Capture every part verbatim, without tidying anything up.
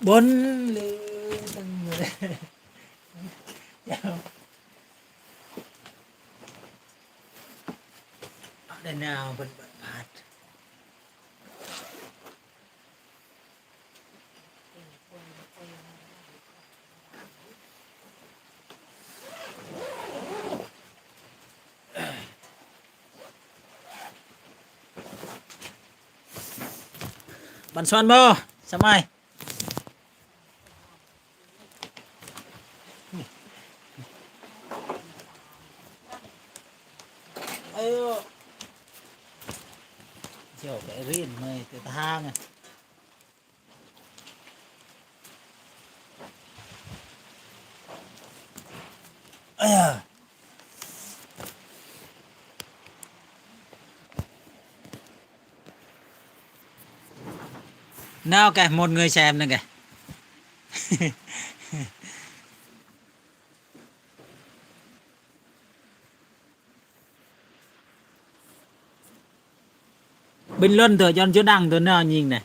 Bon le tang. Ada na bon bat bat. Ban suan bo, samai. Ayo. Jok rin mai te thang. Aya. Nao kìa, một người xem nè kìa. Bình luận tơ, chọn chỗ đăng tơ, nao nhìn nè.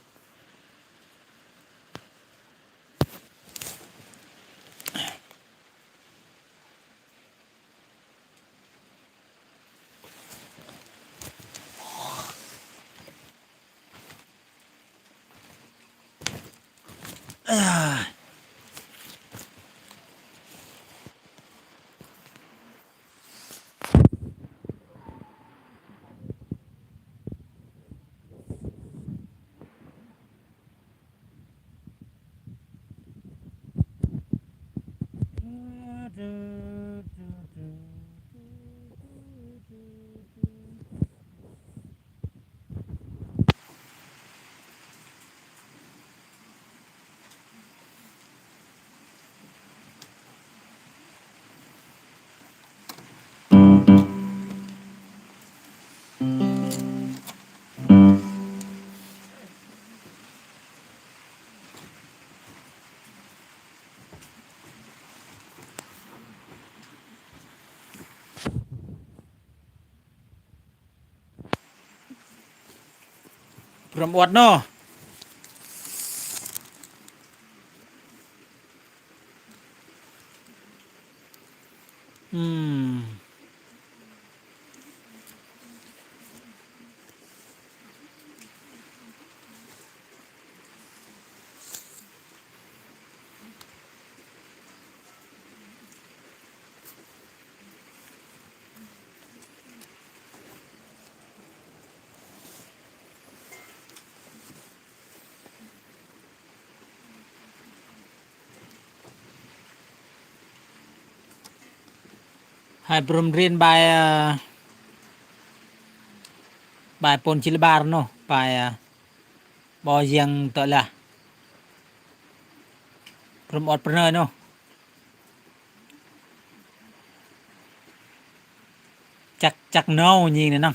Pơrơm ƀuăt noh. Hmm. Hai pơrơm rin bai, ơ, bai pôn chi lơ bar noh, bai, ơ, ƀô jiăng tơ lah. Pơrơm ƀuăt pơnơi noh. Chắc, chắc nâu nhìn nè năng.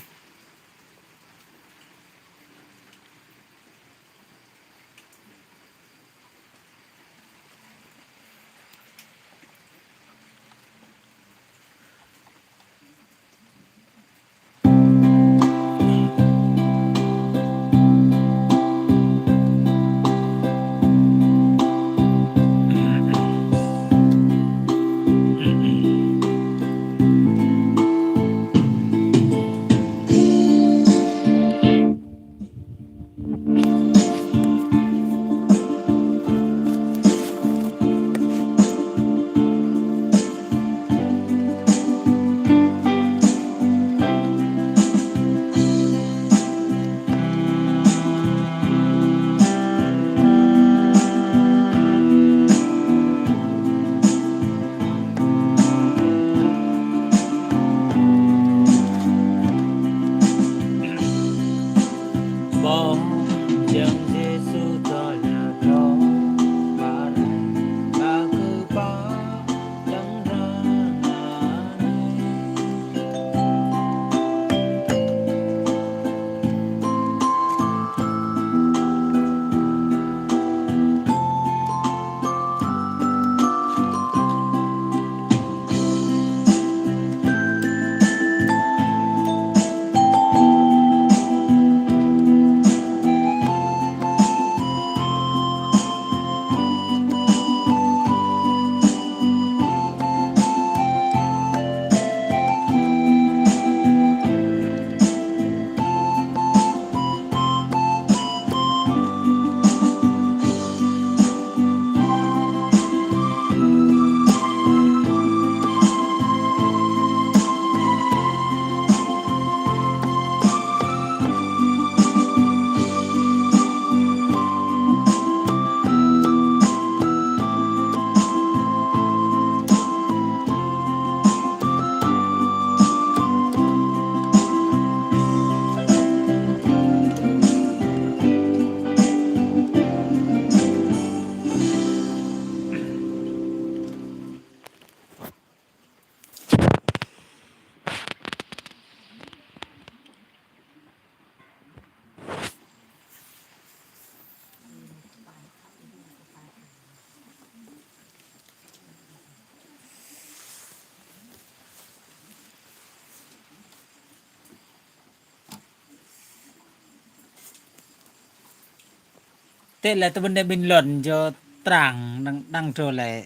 Tĕ lĕ tơ bơnê Bình Luận cho trang đang, đang trô lĕ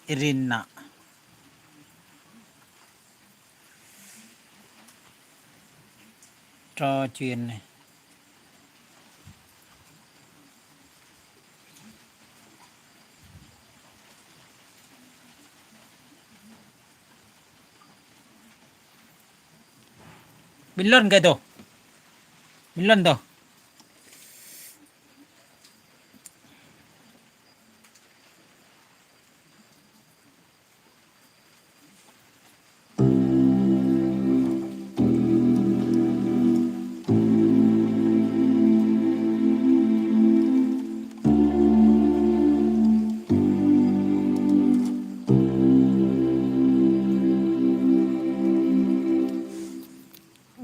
Irin nă. Trò chuyện này. Bình luận cái đó. Bình luận đó.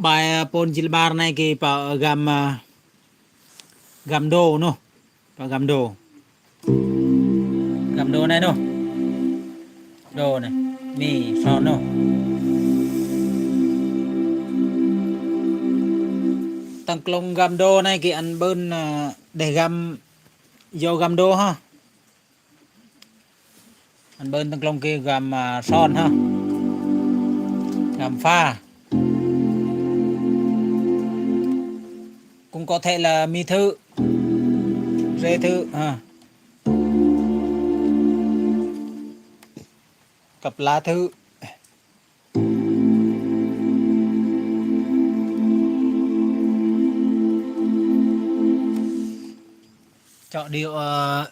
Bai, ơ, pôn jilbar nai ki pă, ơ, gam, ơ, gam đô nô. Pă gam đô. Gam đô nai nô. Đô nai. Mi, son nô. Tâng klông gam đô nai ki ăn bơn, ơ, đeh gam, yo gam đô hă. Ăn bơn tâng klông ki gam, ơ, son hă. Gam fa. Cũng có thể là mi thứ, rê thứ hă. Cặp lá thứ. Chọn điệu, ơ,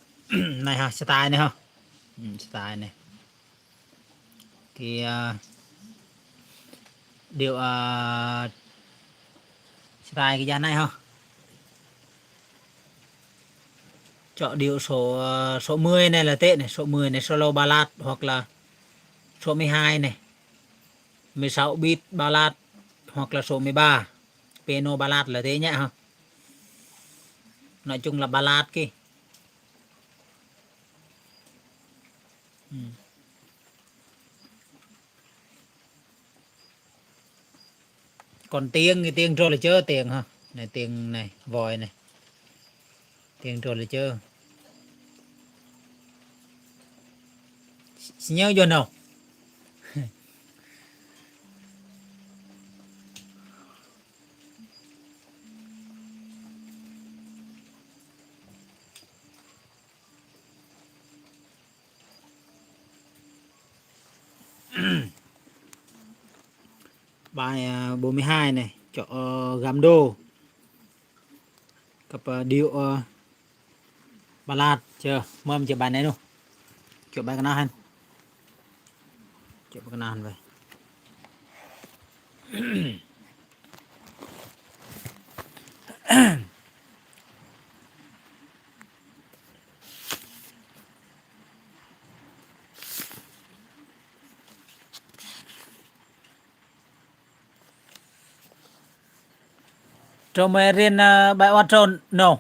nai hă, style nai hă. Ừ, style nai. Ki, ơ, điệu, ơ, style ki jang nai hă. Chọn điệu số, ơ, số mười nai lĕ tĕ nai, số mười nai solo ballad hoặc là số mười hai nai. Mười sáu beat ballad hoặc là số mười ba piano ballad lĕ tĕ nhé hă. Nói chung là ballad ki. Ừ. Còn tiếng, cái tiếng trô lĕ chơ tiếng hă. Nai tiếng nai, voi nai. Tiếng trô lĕ chơ. Nhớ vô nào. Bài, à, bốn mươi hai nai, chọn, ờ, gam đô. Cặp, ờ, điệu, ờ, ballad, chơ, mơm chơ bài nai nô. Chọn bài kơ nau hăn. Chọn bài kơ nau hăn bài. Trô mơi rin, ơ, bài oăn trô nô.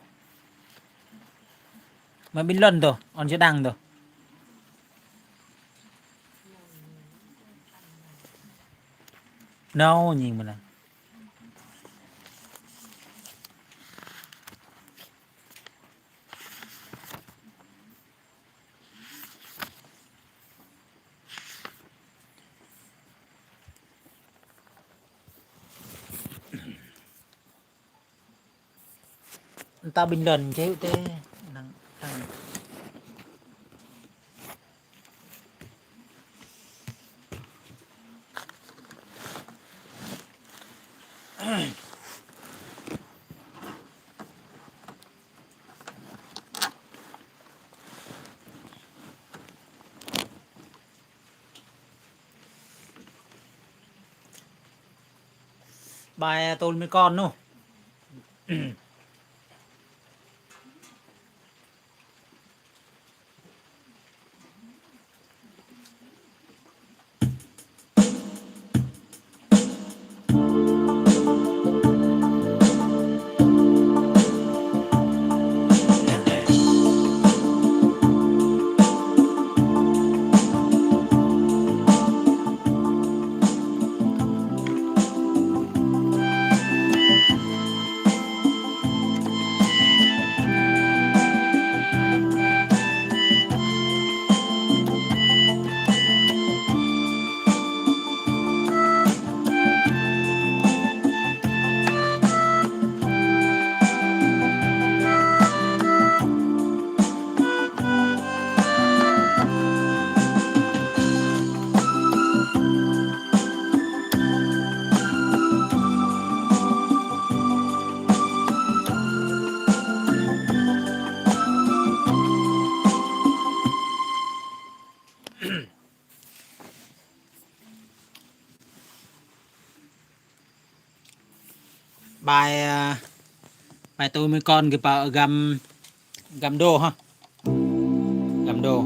Mơi bình luận tô, ăn chơ đăng tô. Nô, nhìn mơi nă. Ntŭk bình luận chêu tĕ năng, năng. Bài, à, Tôl Mi Kon nô. Bai, bai tui mi kon gih pa gam, gam đô hă. Gam đô.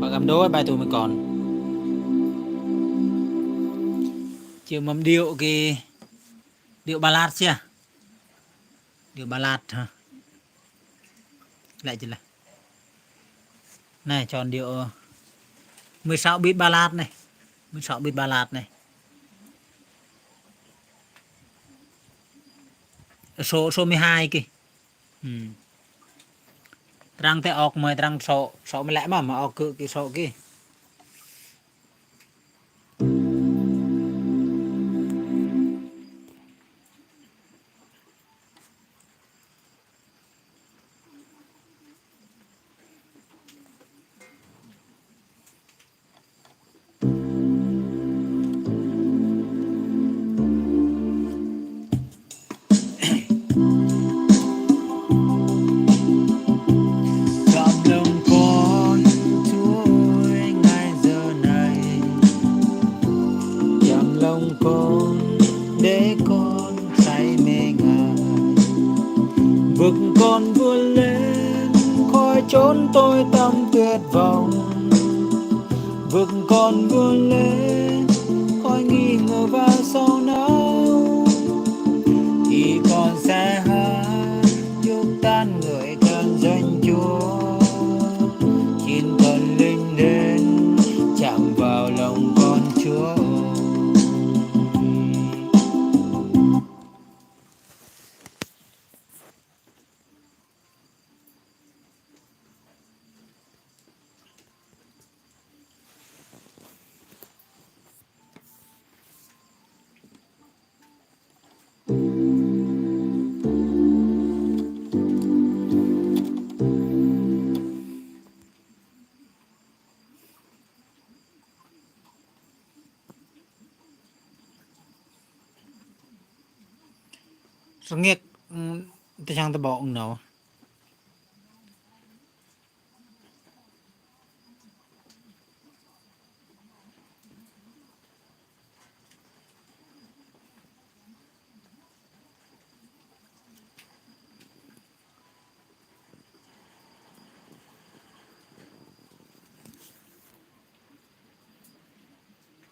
Pa gam đô bai tui mi kon. Chịu mâm điệu gih, điệu ballad chưa? Điệu ballad hă. Lĕ chứ lĕ. Nê, chọn điệu, ơ, mười sáu beat ballad nê. Mười sáu beat ballad nê. Số, số mười hai kì. Trang tê ok mơi trang số, số mười lăm mă, mă ok kì, kì số kì. Chăm lòng con chuối ngày giờ này, chăm lòng con để con say mê Ngài. Vực con vươn lên khỏi chốn tối tăm tuyệt vọng. Vực con vươn lên khỏi nghi ngờ và sầu não. Thì con sẽ hát chúc tán ngợi khen danh Chúa. Xin thần linh đến chạm vào lòng con Chúa ơi. Sngek, mm, tơ chang tơ bok no.